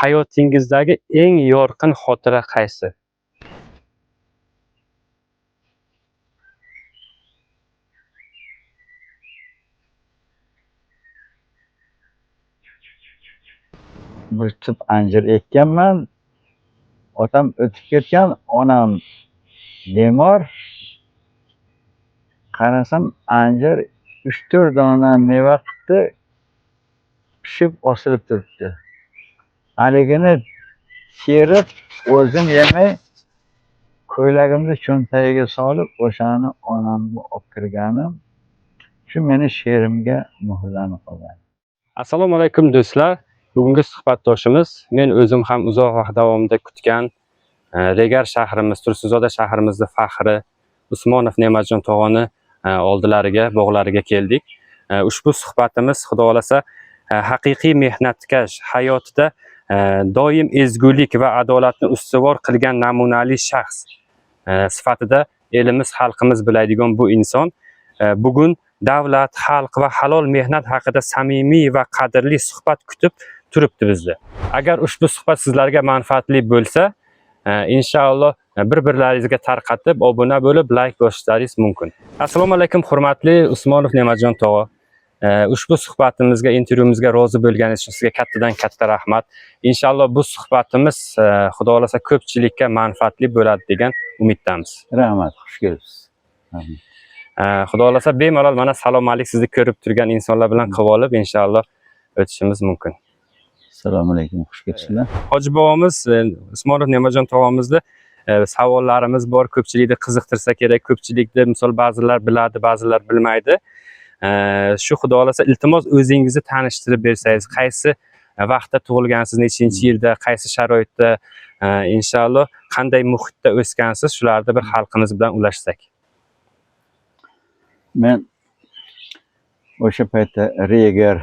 Hayotingizdagi eng yorqin xotira qaysi? Bir tup anjir ekkanman. Otam o'tib ketgan, onam bemor. Qarasam anjir 3-4 dona meva qilibdi, pishib osilib turibdi. Haligini terib, o'zim yemay, ko'ylagimni cho'ntagiga solib, o'shani onamga olib kirganim, shu meni she'rimga muhrlanib qolgan. Assalomu alaykum do'stlar. Bugungi suhbatdoshimiz men o'zim ham uzoq vaqt davomida kutgan Regar shahrimiz, Tursunzoda shahrimizni faxri Usmonov Ne'matjon tog'oni oldilariga, bog'lariga keldik. Ushbu suhbatimiz Xudo xolasa haqiqiy mehnatkash, hayotida doim ezgulik va adolatni ustuvor qilgan namunali shaxs sifatida elimiz, xalqimiz biladigan bu inson bugun davlat, xalq va halol mehnat haqida samimiy va qadrli suhbat kutib turibdi bizni. Agar ushbu suhbat sizlarga manfaatli bo'lsa, inshaalloh bir-birlaringizga tarqatib, obuna bo'lib, like bosishlaringiz mumkin. Assalomu alaykum hurmatli Usmonov Ne'matjon tog'a. Ushbu suhbatimizga, intervyumizga rozi bo'lganingiz uchun sizga kattadan katta rahmat. Inshaalloh bu suhbatimiz Xudo xolasa ko'pchilikka manfaatli bo'ladi degan umiddamiz. Rahmat, xush kelibsiz. Rahmat. Xudo xolasa bemalol mana salom alik sizni ko'rib turgan insonlar bilan qilib olib inshaalloh o'tishimiz mumkin. Assalomu alaykum, xush kelibsizlar. Hoji bobomiz Usmonov Ne'matjon tog'amizni savollarimiz bor, ko'pchilikni qiziqtirsa kerak, ko'pchilikni misol ba'zilar biladi, ba'zilar bilmaydi. Shu Xudo xolasa iltimos o'zingizni tanishtirib bersangiz, qaysi vaqtda tug'ilgansiz, nechinchi yilda, qaysi sharoitda, inshaalloh qanday muhitda o'sgansiz, shularni bir xalqimiz bilan ulashsak. Men o'sha paytda Regar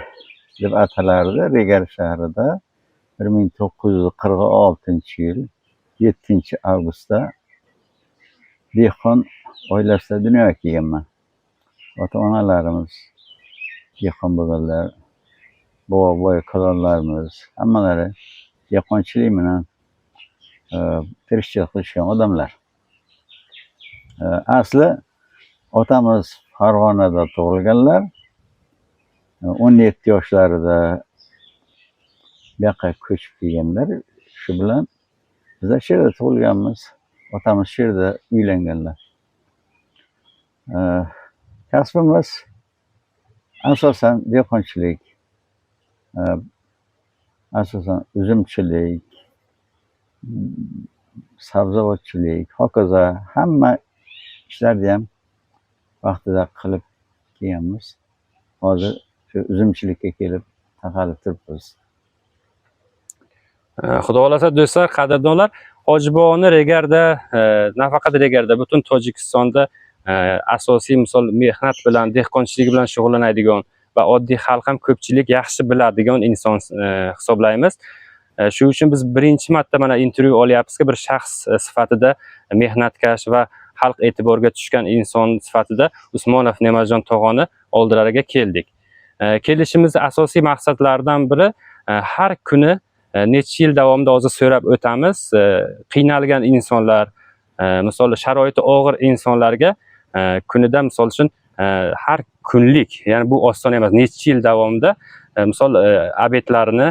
deb atalardi. Regar shahrida 1946-yil 7 avgustda dehqon oilasida dunyoga kelganman. Ota-onalarimiz dehqon bo'lganlar, bobo kalonlarimiz hammalari dehqonchilik bilan tirikchilik qilishgan odamlar. Asli otamiz Farg'onada tug'ilganlar. 17 yoshlarida bu yoqqa ko'chib kelganlar. Shu bilan bizlar shu yerda tug'ilganmiz. Otamiz shu yerda uylanganlar. Kasbimiz asosan dehqonchilik, asosan uzumchilik, sabzavotchilik, hokazo hamma ishlarni ham vaqtida qilib kelganmiz. Hozir shu uzumchilikka kelib taqalib turibmiz. Xudo xolasa do'stlar, qadrdonlar, Hoji boboni Regarda, nafaqat Regarda, butun Tojikistonda asosiy misol mehnat bilan, dehqonchilik bilan shug'ullanadigan va oddiy xalq ham ko'pchilik yaxshi biladigan inson hisoblaymiz. Shu uchun biz birinchi marta mana intervyu olyapmizki, bir shaxs sifatida mehnatkash va xalq e'tiboriga tushgan inson sifatida Usmonov Ne'matjon tog'oni oldilariga keldik. Kelishimizni asosiy maqsadlaridan biri har kuni necha yil davomida hozir so'rab o'tamiz, qiynalgan insonlar, misol sharoiti og'ir insonlarga kunida misol uchun har kunlik, ya'ni bu oson emas, necha yil davomida misol обед larini,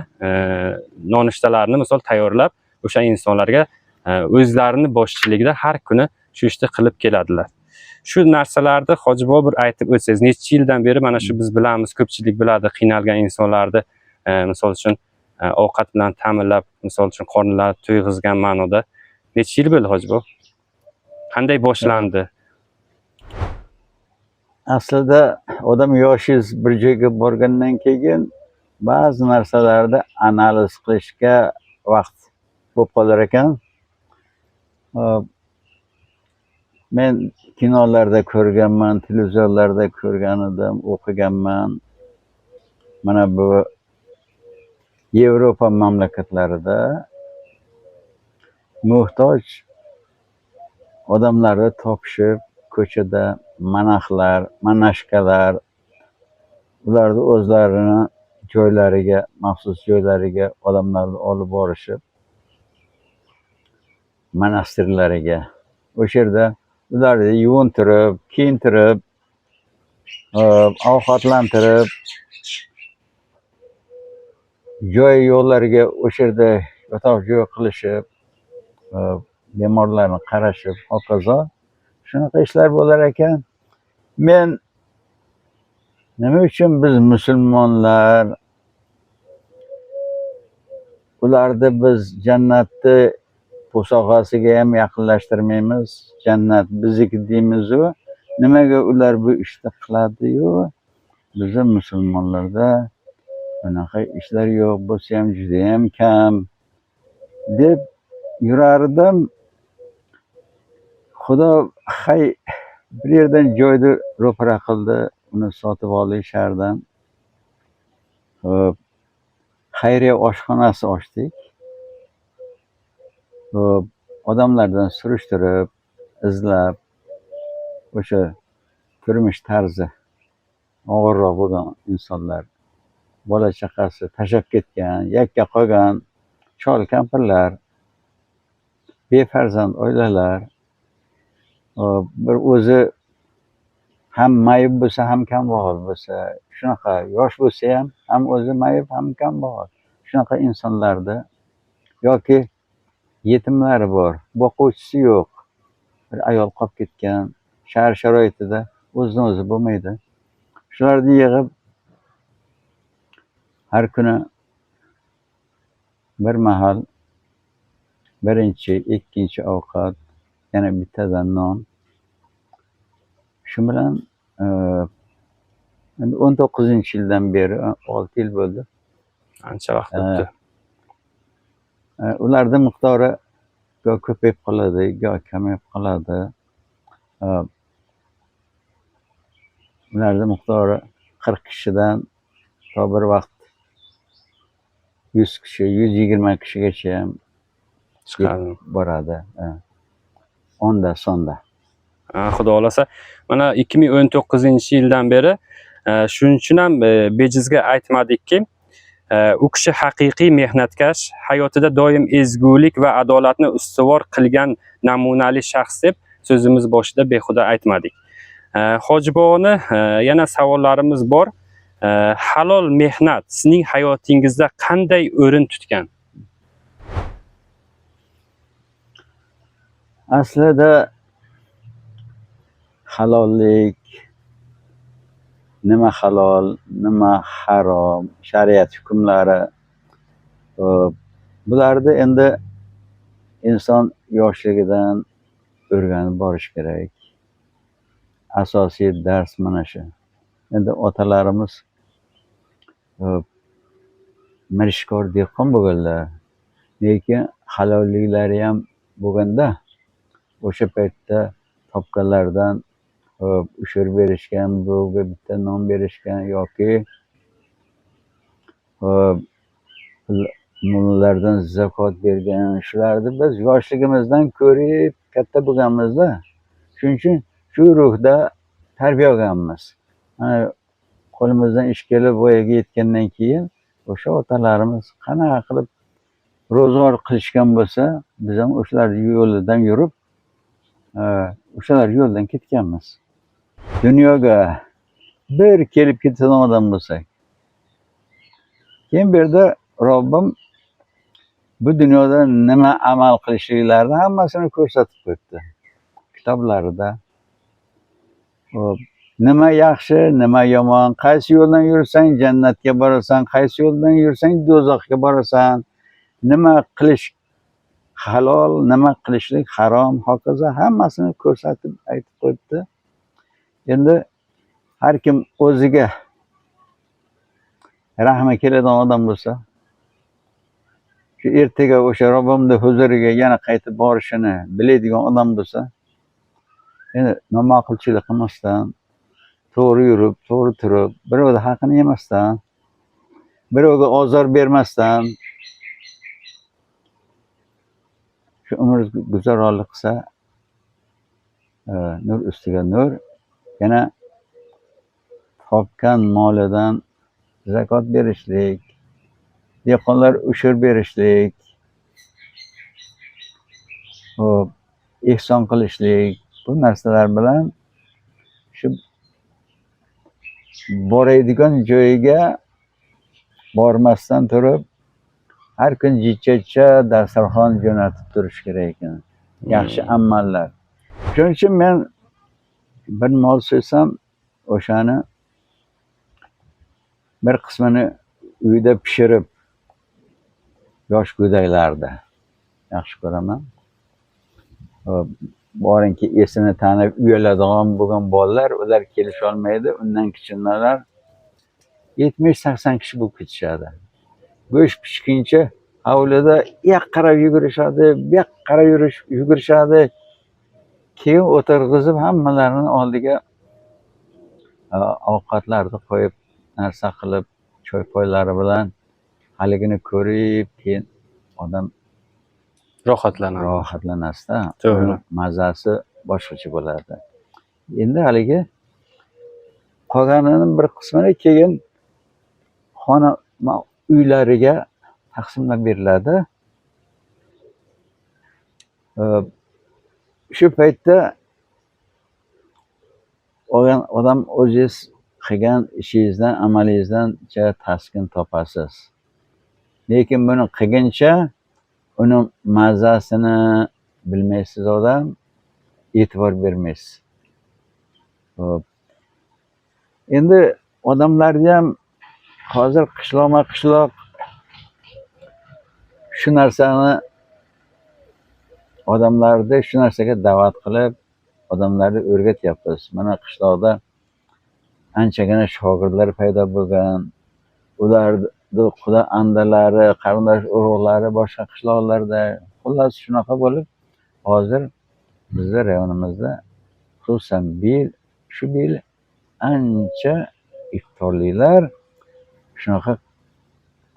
nonushtalarni misol tayyorlab o'sha insonlarga o'zlarini boshchiligida har kuni shu ishni qilib keladilar. Shu narsalarni Hoji bobo bir aytib o'tsangiz, necha yildan beri mana shu biz bilamiz, ko'pchilik biladi qiynalgan insonlarni misol uchun ovqat bilan ta'minlab, misol uchun qornlarini to'yg'izgan ma'noda necha yil bo'ldi Hoji bobo? Qanday boshlandi? Aslida odam yoshingiz bir joyga borgandan keyin ba'zi narsalarni analiz qilishga vaqt bo'lib qolar ekan. Men kinolarda ko'rganman, televizorlarda ko'rgan edim, o'qiganman. Mana bu Yevropa mamlakatlarida muhtoj odamlarni topishib, ko'chada monaxlar, монашка lar ularni o'zlarini joylariga, maxsus joylariga odamlarni olib borishib, monastirlariga, o'sha yerda ularni yuvintirib, kiyintirib, ovqatlantirib, joy yo'llarga o'sha yerda yotoq joy qilishib, bemorlarni qarashib, hokazo shunaqa ishlar bo'lar ekan. Men nima uchun biz musulmonlar ularni biz jannatni bo'sag'asiga ham yaqinlashtirmaymiz, jannat bizniki deymiz-u, nimaga ular bu ishni qiladi-yu, bizni musulmonlarda bunaqa ishlar yo'q, bo'lsa ham judayam kam deb yurardim. Xudo hay bir yerdan joyni ro'para qildi, uni sotib oldik shahardan. Xo'p, xayriya oshxonasi ochdik. Xo'p, odamlardan surishtirib, izlab, o'sha turmush tarzi og'irroq bo'lgan insonlar, bola chaqasi tashlab ketgan, yakka qolgan chol kampirlar, befarzand oilalar, bir o'zi ham mayib bo'lsa, ham kambag'al bo'lsa, shunaqa yosh bo'lsa ham, ham o'zi mayib, ham kambag'al. Shunaqa insonlarda yoki yetimlari bor, boquvchisi yo'q, bir ayol qolib ketgan, shahar sharoitida o'zidan o'zi bo'lmaydi. Shularni yig'ib har kuni bir mahal birinchi, ikkinchi ovqat, yana bittadan non. Shu bilan endi 19-yildan beri 6 yil bo'ldi. Ancha vaqt o'tdi. Ularni miqdori goh ko'payib qoladi, goh kamayib qoladi. Ularni miqdori 40 kishidan to bir vaqt 100 kishi, 120 kishigacha ham chiqadi. Boradi. Onda sonda. Xudo xohlasa, mana 2019-yildan beri, shuning uchun ham bejizga aytmadikki, u kishi haqiqiy mehnatkash, hayotida doim ezgulik va adolatni ustuvor qilgan namunali shaxs deb so'zimiz boshida behuda aytmadik. Hoji boboni yana savollarimiz bor. Halol mehnat sizning hayotingizda qanday o'rin tutgan? Aslida halollik, nima halol, nima harom, shariat hukmlari, bularni endi inson yoshligidan o'rganib borish kerak. Asosiy dars mana shu. Endi otalarimiz mirishkor dehqon bo'lganlar, lekin halolliklari ham bo'lganda o'sha paytda topganlaridan ushur berishgan, birovga bitta non berishgan yoki mullalardan zakot bergan. Shularni biz yoshligimizdan ko'rib katta bo'lganmizda. Shuning uchun shu ruhda tarbiya olganmiz. Mana qo'limizdan ish kelib voyaga yetgandan keyin o'sha otalarimiz qanaqa qilib ro'zg'or qilishgan bo'lsa, biz ham o'shalar yo'lidan yurib, o'shalar yo'ldan ketganmiz. Dunyoga bir kelib ketadigan odam bo'lsak, keyin bu yerda Robbim bu dunyoda nima amal qilishliklarini hammasini ko'rsatib qo'yibdi kitoblarida. Xo'p, nima yaxshi, nima yomon, qaysi yo'ldan yursang jannatga borasan, qaysi yo'ldan yursang do'zaxga borasan, nima qilish halol, nima qilishlik harom, hokazo hammasini ko'rsatib aytib qo'yibdi. Endi har kim o'ziga rahmi keladigan odam bo'lsa, shu ertaga o'sha Robbimning huzuriga yana qaytib borishini biladigan odam bo'lsa, endi noma'qulchilik qilmasdan, to'g'ri yurib, to'g'ri turib, birovni haqini yemasdan, birovga ozor bermasdan shu umr guzaronlik qilsa, nur ustiga nur, yana topgan molidan Zakot berishlik, dehqonlar ushur berishlik, hop, ehson qilishlik, bu narsalar bilan shu boradigan joyiga bormasdan turib har kun jichcha dasturxon jo'natib turish kerak ekan. Yaxshi amallar. Shuning uchun men bir mol so'ysam, o'shani bir qismini uyda pishirib, yosh go'daklarda yaxshi ko'raman. Hop, boringki esini tanib uyaladigan bo'lgan bolalar, ular kelisholmaydi. Undan kichkinalar 70-80 kishi bo'lib ketishadi. Go'sht pishguncha hovlida u yoqqa qarab yugurishadi, bu yoqqa qarab yugurishadi. Keyin o'tirg'izib hammalarini oldiga ovqatlarni qo'yib, narsa qilib, choy poylari bilan haligini ko'rib, keyin odam rohatlanadi. Rohatlanasida. To'g'ri. Uni mazasi boshqacha bo'ladi. Endi haligi qolganini bir qismini keyin xona uylariga taqsimlab beriladi. Shu paytda olgan odam o'zingiz qilgan ishingizdan, amalingizdan taskin topasiz. Lekin buni qilguncha uni mazasini bilmaysiz odam, e'tibor bermaysiz. Hop. Endi odamlarga ham hozir qishloqma-qishloq shu narsani, odamlarni shu narsaga da'vat qilib, odamlarni o'rgatyapmiz. Mana qishloqda anchagina shogirdlar paydo bo'lgan. Ularni quda andalari, qarindosh urug'lari boshqa qishloqlarda. Xullas, shunaqa bo'lib, hozir bizni rayonimizda, xususan shu yil ancha iftorliklar shunaqa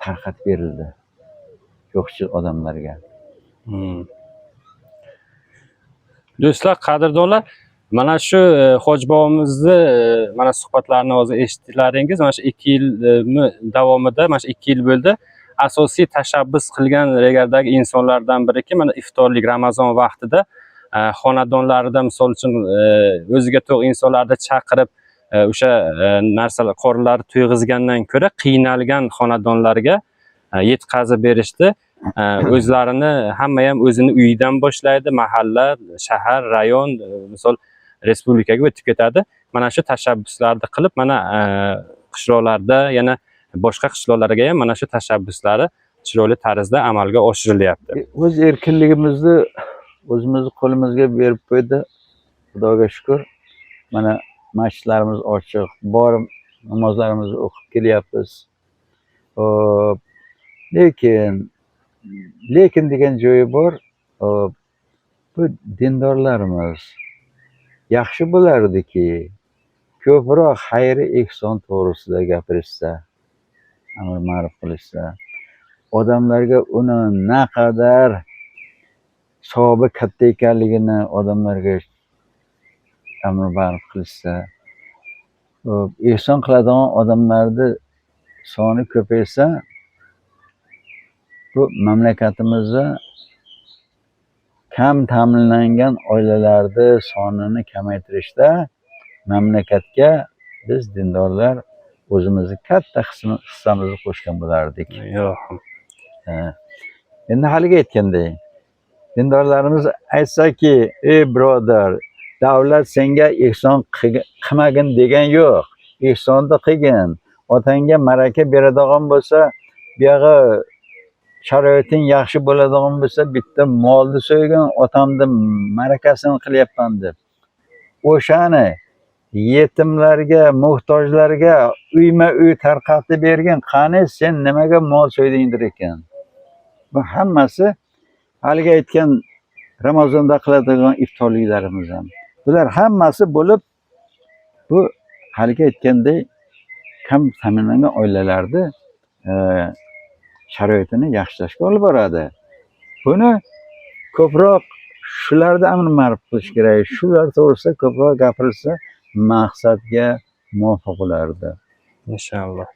tarqatib berildi yo'qchil odamlarga. Do'stlar, qadrdonlar, mana shu hoji bobomizni mana suhbatlarini hozir eshitdilaringiz. Mana shu 2 yil davomida, mana shu 2 yil bo'ldi. Asosiy tashabbus qilgan Regardagi insonlardan biriki, mana iftorlik Ramazon vaqtida xonadonlarida, misol uchun, o'ziga to'q insonlarni chaqirib, o'sha narsalar, qorinlari to'yg'izgandan ko'ra qiynalgan xonadonlarga yetkazib berishdi. O'zlarini hamma ham o'zini uyidan boshlaydi, mahalla, shahar, rayon, misol respublikaga o'tib ketadi. Mana shu tashabbuslarni qilib, mana qishloqlarda, yana boshqa qishloqlarga ham mana shu tashabbuslari chiroyli tarzda amalga oshirilyapti. O'z erkinligimizni o'zimizni qo'limizga berib qo'ydi. Xudoga shukur. Mana masjidlarimiz ochiq, borib namozlarimizni o'qib kelyapmiz. Hop, lekin degan joyi bor. Hop, bu dindorlarimiz yaxshi bo'lardiki, ko'proq xayri ehson to'g'risida gapirishsa, amr ma'ruf qilishsa, odamlarga uni naqadar savobi katta ekanligini odamlarga amr ma'ruf qilishsa, hop, ehson qiladigan odamlarni soni ko'paysa, bu mamlakatimizda kam ta'minlangan oilalarni sonini kamaytirishda mamlakatga biz dindorlar o'zimizni katta hissamizni qo'shgan bo'lardik. Yo'q. Ha. Endi haligi aytganday, dindorlarimiz aytsaki, ey birodar, davlat senga ehson qilmagin degan yo'q. Ehsonni qilgin. Otangga ma'raka beradigan bo'lsa, buyog'i sharoiting yaxshi bo'ladigan bo'lsa, bitta molni so'ygin, otamni ma'rakasini qilyapman deb. O'shani yetimlarga, muhtojlarga uyma-uy tarqatib bergin. Qani sen nimaga mol so'ydingdir ekan? Bu hammasi haligi aytgan Ramazonda qiladigan iftorliklarimiz ham. Bular hammasi bo'lib, bu haligi aytganday kam ta'minlangan oilalarni sharoitini yaxshilashga olib boradi. Buni ko'proq shularda amr ma'ruf qilish kerak. Shular to'g'risida ko'proq gapirilsa maqsadga muvofiq bo'lardi. Inshaalloh.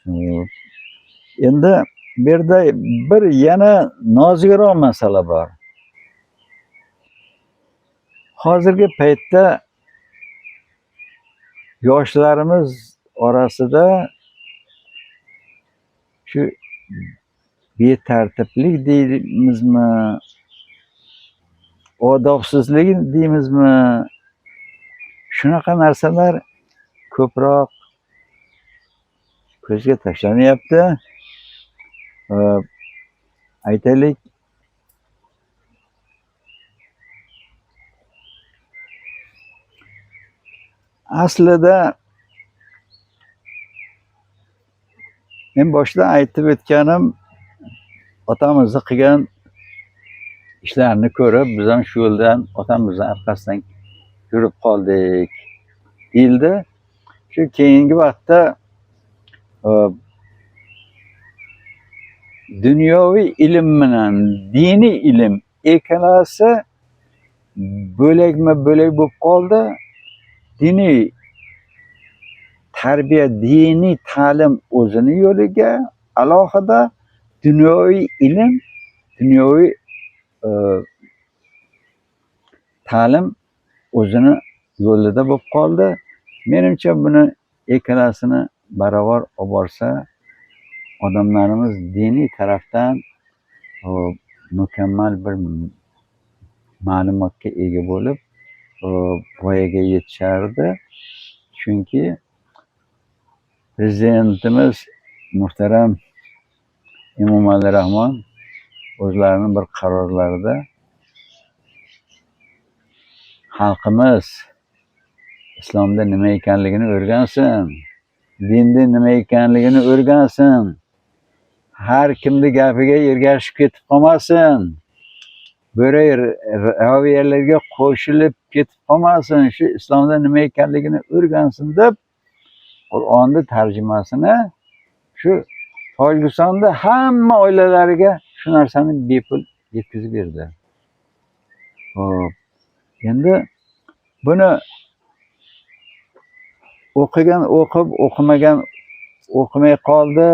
Endi bu yerda bir yana nozikroq masala bor. Hozirgi paytda yoshlarimiz orasida shu betartiblik deymizmi, odobsizlik deymizmi, shunaqa narsalar ko'proq ko'zga tashlanyapti. Aytaylik, aslida men boshida aytib o'tganim, otamizni qilgan ishlarini ko'rib, biz ham shu yo'ldan otamizni orqasidan yurib qoldik deyildi. Shu keyingi vaqtda dunyoviy ilm bilan diniy ilm ikkalasi bo'lakma-bo'lak bo'lib qoldi. Diniy tarbiya, diniy ta'lim o'zini yo'liga alohida, dunyoviy ilm, dunyoviy ta'lim o'zini yo'lida bo'lib qoldi. Menimcha buni ikkalasini barobar olib borsa, odamlarimiz diniy tarafdan mukammal bir ma'lumotga ega bo'lib, voyaga yetishardi. Chunki prezidentimiz muhtaram Emomali Rahmon o'zlarining bir qarorlarida xalqimiz islomda nima ekanligini o'rgansin, dinda nima ekanligini o'rgansin, har kimni gapiga ergashib ketib qolmasin, bo'ray raviyalarga qo'shilib ketib qolmasin, shu islomda nima ekanligini o'rgansin deb Qur'onni tarjimasini shu Tojikistonda hamma oilalariga shu narsani bepul yetkazib berdi. Xo'p, endi buni o'qigan o'qib, o'qimagan o'qimay qoldi.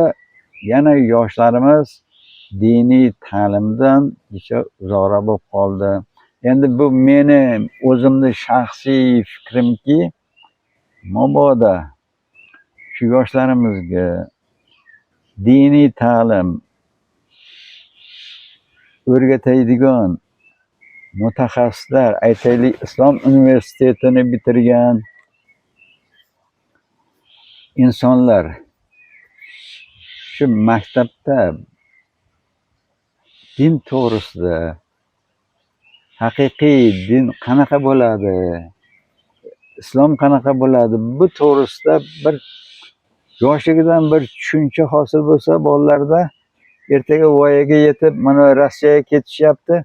Yana yoshlarimiz diniy ta'limdan necha uzoqroq bo'lib qoldi. Endi bu meni o'zimni shaxsiy fikrimki, mabodo shu yoshlarimizga diniy ta'lim o'rgatadigan mutaxassislar, aytaylik, Islom universitetini bitirgan insonlar shu maktabda din to'g'risida haqiqiy din qanaqa bo'ladi, islom qanaqa bo'ladi, bu to'g'risida bir yoshligidan bir tushuncha hosil bo'lsa bolalarda, ertaga voyaga yetib mana Rossiyaga ketishyapti,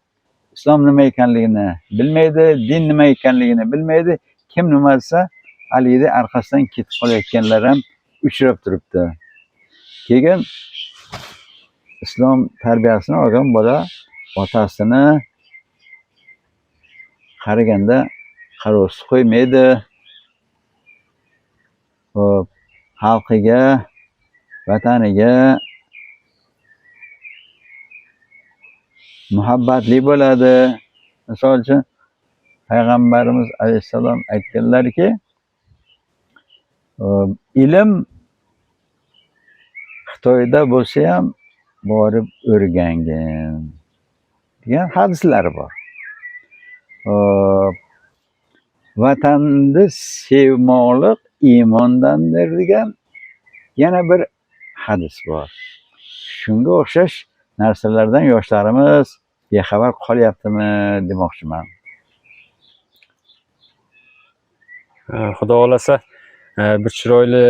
islom nima ekanligini bilmaydi, din nima ekanligini bilmaydi, kim nima desa haligi orqasidan ketib qolayotganlar ham uchrab turibdi. Keyin islom tarbiyasini olgan bola otasini qaraganda qarovsiz qo'ymaydi. Xo'p, xalqiga, vataniga muhabbatli bo'ladi. Misol uchun payg'ambarimiz alayhissalom aytganlarki, ilm Xitoyda bo'lsa ham borib o'rgangin degan hadislari bor. Vatanni sevmoqlik iymondandir degan yana bir hadis bor. Shunga o'xshash narsalardan yoshlarimiz bexabar qolyaptimi demoqchiman. Xudo xohlasa bir chiroyli,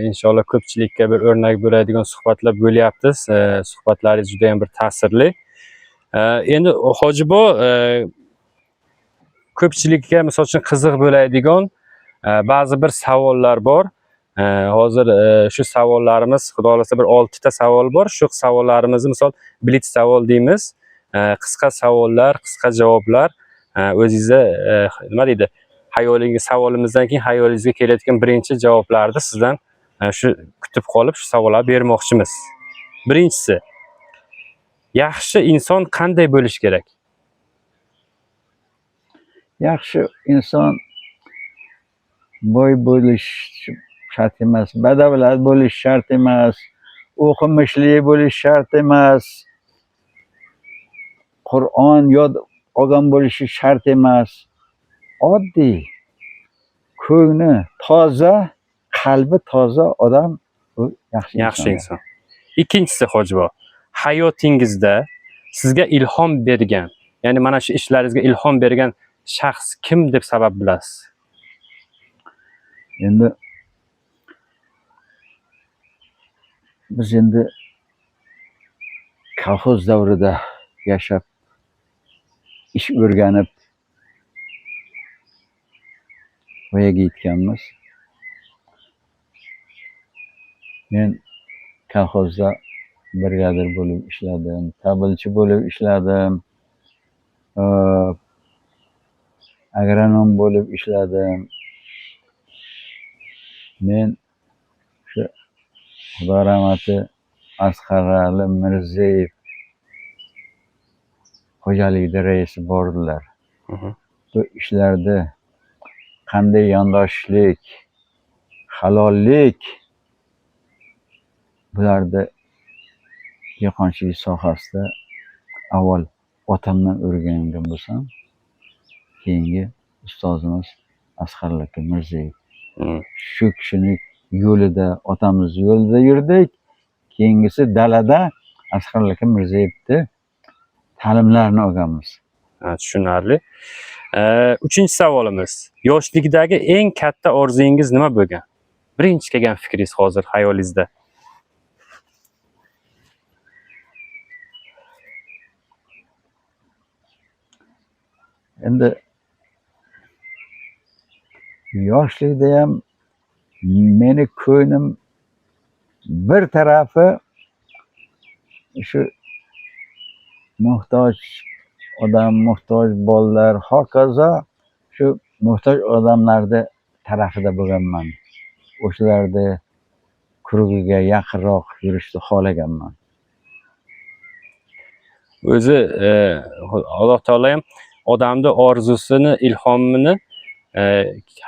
inshaalloh ko'pchilikka bir o'rnak bo'ladigan suhbatlar bo'lyapti. Suhbatlaringiz juda ham bir ta'sirli. Endi Hojibo, ko'pchilikka misol uchun qiziq bo'ladigan ba'zi bir savollar bor. Hozir shu savollarimiz, Xudo xohlasa bir 6 ta savol bor. Shu savollarimizni misol blitz savol deymiz. Qisqa savollar, qisqa javoblar. O'zingizni nima deydi? Hayolingiz savolimizdan keyin hayolingizga kelayotgan birinchi javoblarni sizdan Shu kutib qolib shu savollarni bermoqchimiz. Birinchisi, yaxshi inson qanday bo'lishi kerak? Yaxshi inson boy bo'lish shart emas, badavlat bo'lish shart emas, o'qimishli bo'lish shart emas, Qur'on yod olgan bo'lishi shart emas. Oddiy, ko'ngli toza, qalbi toza odam bu yaxshi Yaxshi inson. inson. Ikkinchisi, Hojibobo, hayotingizda sizga ilhom bergan, ya'ni mana shu ishlaringizga ilhom bergan shaxs kim deb sabab bilasiz? Endi biz endi kolxoz davrida yashab, ish o'rganib voyaga yetganmiz. Men kolxozda brigadir bo'lib ishladim, tabilchi bo'lib ishladim, agronom bo'lib ishladim. Men shu Xudo rahmati Asqarali Mirziyev xo'jalikda raisi bordilar. Bu ishlarda qanday yondoshlik, halollik bularni dehqonchilik sohasida avval otamdan o'rgangan bo'lsam, keyingi ustozimiz Asqar aka Mirziyev. Shu kishining yo'lida, otamiz yo'lida yurdik. Keyingisi dalada Asqar aka Mirziyevni ta'limlarini olganmiz. Ha, tushunarli. Uchinchi savolimiz. Yoshlikdagi eng katta orzungiz nima bo'lgan? Birinchi kelgan fikringiz hozir xayolingizda. Endi yoshlikda ham meni ko'nglim bir tarafi shu muhtoj odam, muhtoj bolalar, hokazo shu muhtoj odamlarni tarafida bo'lganman. O'shalarni kurugiga yaqinroq yurishni xohlaganman. O'zi Alloh taolo ham odamni orzusini, ilhomini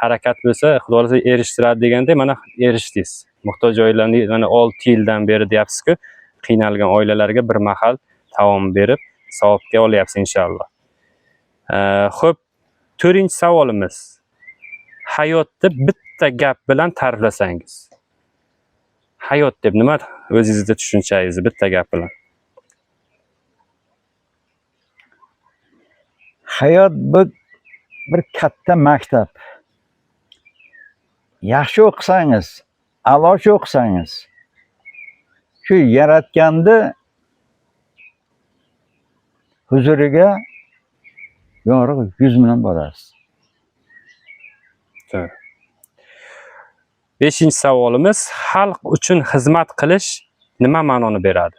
harakat bo'lsa, Xudo xohlasa erishtiradi deganda mana erishdingiz. Muhtoj oilalarni mana 6 yildan beri deyapsiz-ku, qiynalgan oilalarga bir mahal taom berib, savobga olyapsiz inshaalloh. Xo'p, to'rtinchi savolimiz. Hayotni bitta gap bilan ta'riflasangiz. Hayot deb nima o'zingizni tushunchangizni bitta gap bilan? Hayot bu bir katta maktab. Yaxshi o'qisangiz, a'lochi o'qisangiz, shu yaratganni huzuriga yorug' yuz bilan borasiz. To'g'ri. Beshinchi savolimiz, xalq uchun xizmat qilish nima ma'noni beradi?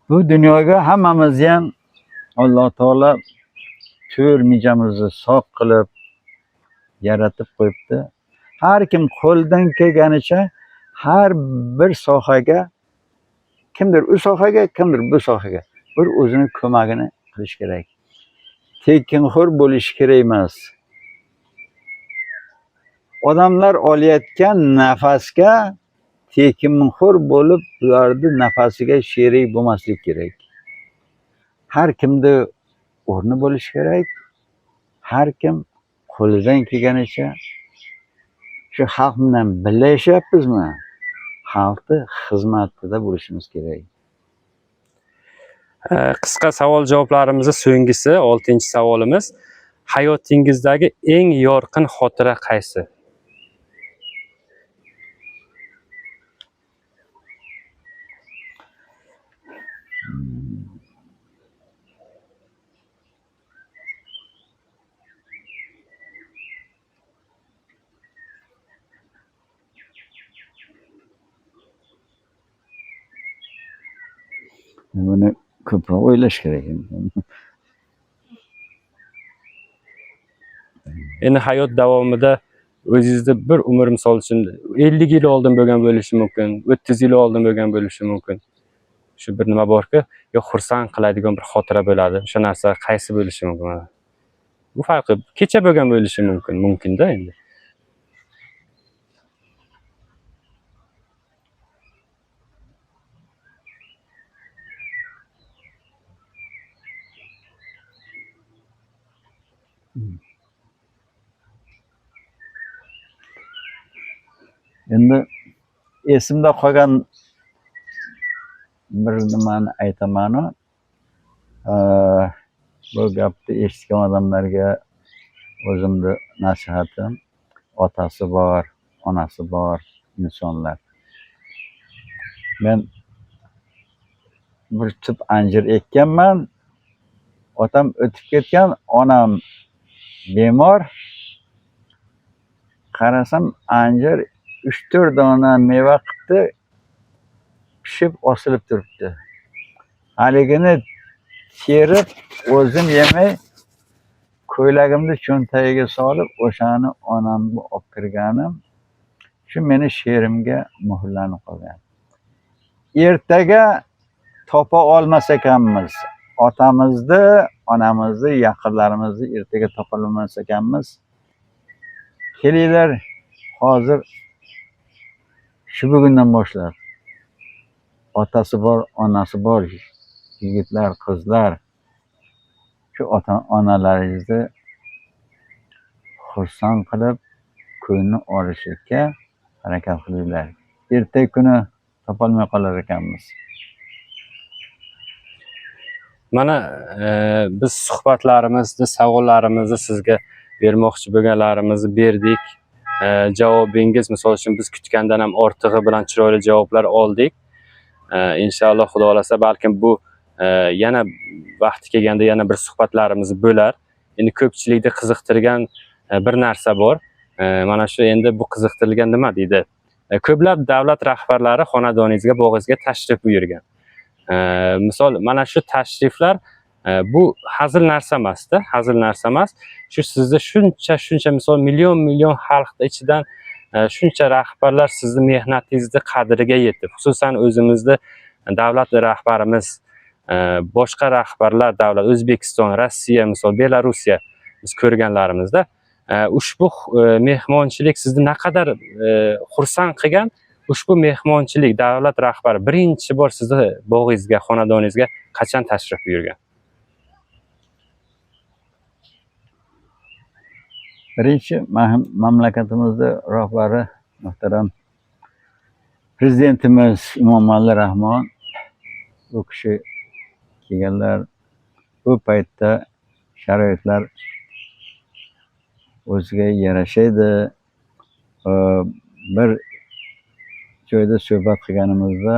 Bu dunyoga hammamizni ham Alloh taolo to'rt mijamizni sog' qilib yaratib qo'yibdi. Har kim qo'ldan kelganicha har bir sohaga, kimdir u sohaga, kimdir bu sohaga bir o'zini ko'magini qilish kerak. Tekinxo'r bo'lish kerak emas. Odamlar olayotgan nafasga tekinxo'r bo'lib, ularni nafasiga sherik bo'lmaslik kerak. Har kimda o'rni bo'lishi kerak. Har kim qo'lidan kelganicha shu xalq bilan birga yashayapmizmi? Xalqni xizmatida bo'lishimiz kerak. Qisqa savol javoblarimizni so'nggisi, 6-savolimiz. Hayotingizdagi eng yorqin xotira qaysi? Buni ko'proq o'ylash kerak endi. Endi hayot davomida o'zingizni bir umr, misol uchun, 50 yil oldin bo'lgan bo'lishi mumkin, 30 yil oldin bo'lgan bo'lishi mumkin. Shu bir nima borki, yo xursand qiladigan bir xotira bo'ladi. O'sha narsa qaysi bo'lishi mumkin mana? Bu farqi kecha bo'lgan bo'lishi mumkin, mumkin-da endi. Endi esimda qolgan bir nimani aytamanu, bu gapni eshitgan odamlarga o'zimni nasihatim: otasi bor, onasi bor insonlar. Men bir tup anjir ekkanman, otam o'tib ketgan, onam bemor. Qarasam anjir 3-4 dona meva qilibdi, pishib osilib turibdi. Haligini terib o'zim yemay, ko'ylagimni cho'ntagiga solib o'shani onamga olib kirganim shu meni she'rimga muhrlanib qolgan. Ertaga topa olmas ekanmiz otamizni, onamizni, yaqinlarimizni ertaga topa olmas ekanmiz. Kelinglar hozir shu bugundan boshlab otasi bor, onasi bor yigitlar, qizlar, shu ota onalaringizni xursand qilib ko'nglini olishga harakat qilinglar. Ertaga kuni topolmay qolar ekanmiz. Mana biz suhbatlarimizni, savollarimizni sizga bermoqchi bo'lganlarimizni berdik. Javobingiz, misol uchun, biz kutgandan ham ortig'i bilan chiroyli javoblar oldik. Inshaalloh, Xudo xolasa, balkim bu yana vaqti kelganda yana bir suhbatlarimiz bo'lar. Endi ko'pchilikni qiziqtirgan bir narsa bor. Mana shu endi bu qiziqtirilgan nima deydi? Ko'plab davlat rahbarlari xonadoningizga, bog'ingizga tashrif buyurgan. Misol, mana shu tashriflar bu hazil narsa emas-da, hazil narsa emas. Shu sizni shuncha misol million million xalqning ichidan shuncha rahbarlar sizni mehnatingizni qadriga yetib, xususan o'zimizni davlat rahbarimiz, boshqa rahbarlar davlat, O'zbekiston, Rossiya, misol Belarusya biz ko'rganlarimizda ushbu mehmonchilik sizni naqadar xursand qilgan, ushbu mehmonchilik davlat rahbari birinchi bor sizni bog'ingizga, xonadoningizga qachon tashrif buyurgan? Birinchi mamlakatimizda rahbari muhtaram prezidentimiz Emomali Rahmon, u kishi kelganlar. Bu paytda sharoitlar o'ziga yarasha edi. Bir joyda suhbat qilganimizda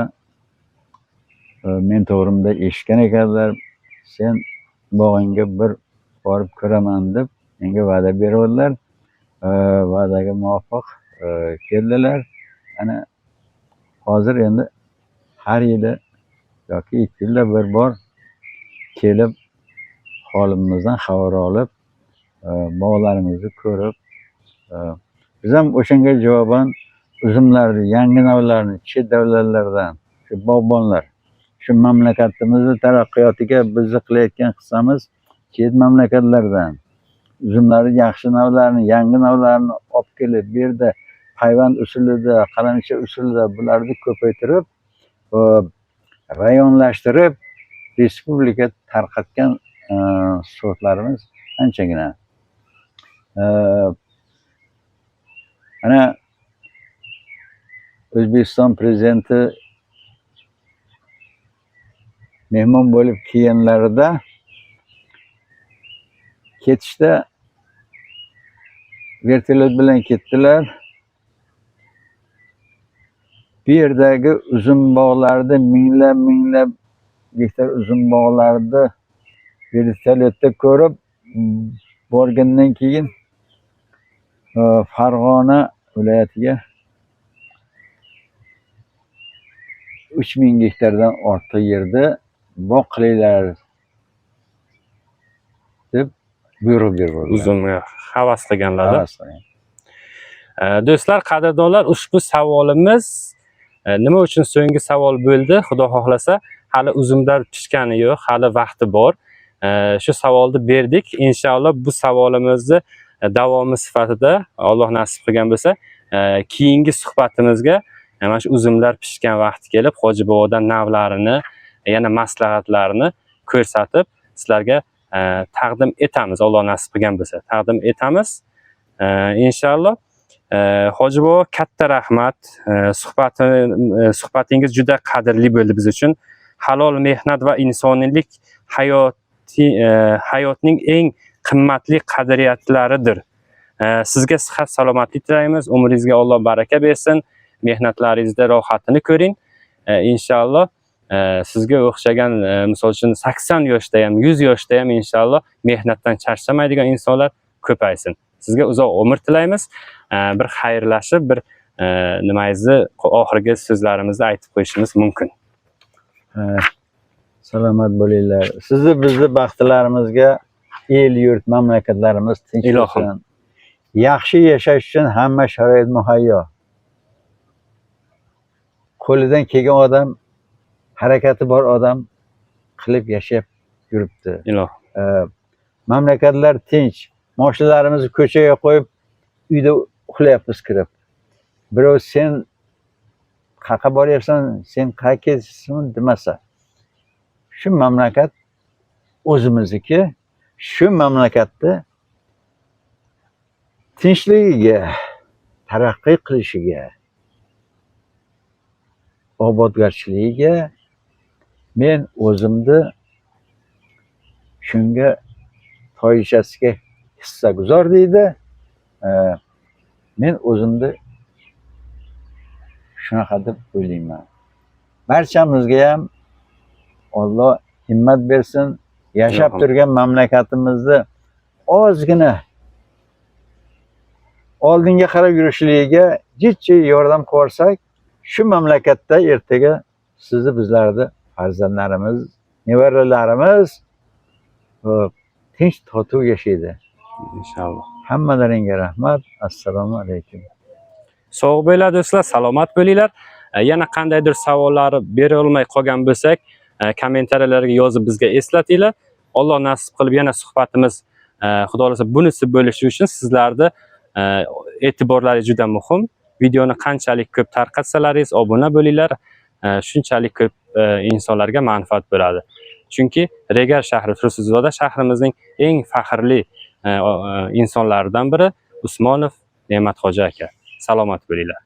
men to'g'rimda eshitgan ekanlar, sen bog'ingga bir borib ko'raman deb menga va'da berganlar. Va'daga muvofiq keldilar. Ana hozir endi har yili yoki 2 yilda bir bor kelib holimizdan xabar olib, bog'larimizni ko'rib, biz ham o'shanga javoban uzumlarni, yangi navlarni chet davlatlardan, shu bog'bonlar, shu mamlakatimizni taraqqiyotiga bizni qilayotgan hissamiz chet mamlakatlardan uzumlarni, yaxshi navlarni, yangi navlarni olib kelib, bu yerda payvand usulida, qalamcha usulida bularni ko'paytirib, rayonlashtirib, respublika tarqatgan sortlarimiz anchagina. Ana O'zbekiston prezidenti mehmon bo'lib kelganlarida ketishda vertolyot bilan ketdilar. Bu yerdagi uzum bog'larida minglab minglab gektar uzum bog'larida vertolyotda ko'rib borgandan keyin Farg'ona viloyatiga 3000 gektardan ortiq yerda bog' qilinglar deb Buyruq berib. Uzumga havas qilganlarda. Havas qilgan. Do'stlar, qadrdonlar, ushbu savolimiz nima uchun so'nggi savol bo'ldi? Xudo xohlasa, hali uzumlar pishgani yo'q, hali vaqti bor. Shu savolni berdik. Inshaalloh bu savolimizni davomi sifatida Alloh nasib qilgan bo'lsa, keyingi suhbatimizga mana shu uzumlar pishgan vaqti kelib, Hoji bobodan navlarini, yana maslahatlarini ko'rsatib, sizlarga taqdim etamiz. Alloh nasib qilgan bo'lsa, taqdim etamiz. Inshaalloh. Hoji bobo, katta rahmat. Suhbatingiz juda qadrli bo'ldi biz uchun. Halol mehnat va insoniylik hayoti hayotning eng qimmatli qadriyatlaridir. Sizga sihat salomatlik tilaymiz. Umringizga Alloh baraka bersin. Mehnatlaringizda rohatini ko'ring. Inshaalloh sizga o'xshagan misol uchun 80 yoshda ham, 100 yoshda ham inshaalloh mehnatdan charchamaydigan insonlar ko'paysin. Sizga uzoq umr tilaymiz. Bir xayrlashib, bir nimangizni, oxirgi so'zlarimizni aytib qo'yishimiz mumkin. Ha, salomat bo'linglar. Sizni, bizni baxtlarimizga el yurt mamlakatlarimiz tinch Ilohim. bo'lsin. Yaxshi yashash uchun hamma sharoit muhayyo. Qo'lidan kelgan odam, harakati bor odam qilib yashab yuribdi. Ilohim. Mamlakatlar tinch. Mashinalarimizni ko'chaga qo'yib, uyda uxlayapmiz kirib. Birov sen qayerqa boryapsan, sen qayerga ketyapsan demasa. Shu mamlakat o'zimizniki, shu mamlakatni tinchligiga, taraqqiy qilishiga, obodgarchiligiga men o'zimni shunga toyishasiga hissaguzor deydi. Men o'zimni shunaqa deb o'ylayman. Barchamizga ham Alloh himmat bersin. Yashab Ilohim. turgan mamlakatimizni ozgina oldinga qarab yurishligiga jiddiy yordam qilsak, shu mamlakatda ertaga sizni, bizlarni farzandlarimiz, nevaralarimiz tinch totuv yashaydi. Inshaalloh. Hammalaringga rahmat. Assalomu alaykum. Sog' bo'linglar do'stlar, salomat bo'linglar. Yana qandaydir savollar bera olmay qolgan bo'lsak, kommentariyalarga yozib bizga eslatinglar. Alloh nasib qilib yana suhbatimiz xudo xohlasa bunisi bo'lishi uchun sizlarni e'tiborlaringiz juda muhim. Videoni qanchalik ko'p tarqatsalaringiz, obuna bo'linglar, shunchalik ko'p insonlarga manfaat bo'ladi. Chunki Regar shahri, Tursunzoda shahrimizning eng faxrli insonlaridan biri Usmonov Ne'matxo'ja aka. Salomat bo'linglar.